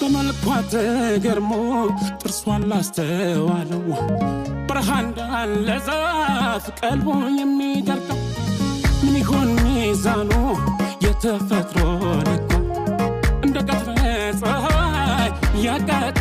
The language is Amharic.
በመልኳ ተገርሞ ጥርሷን ላስተዋለው፣ በረሃ እንዳለ ዛፍ ቀልቦ የሚደርቀው፣ ምን ይሆን ሚዛኑ የተፈጥሮ ልኳ? እንደ ቀትረ ፀሐይ ያቃጥ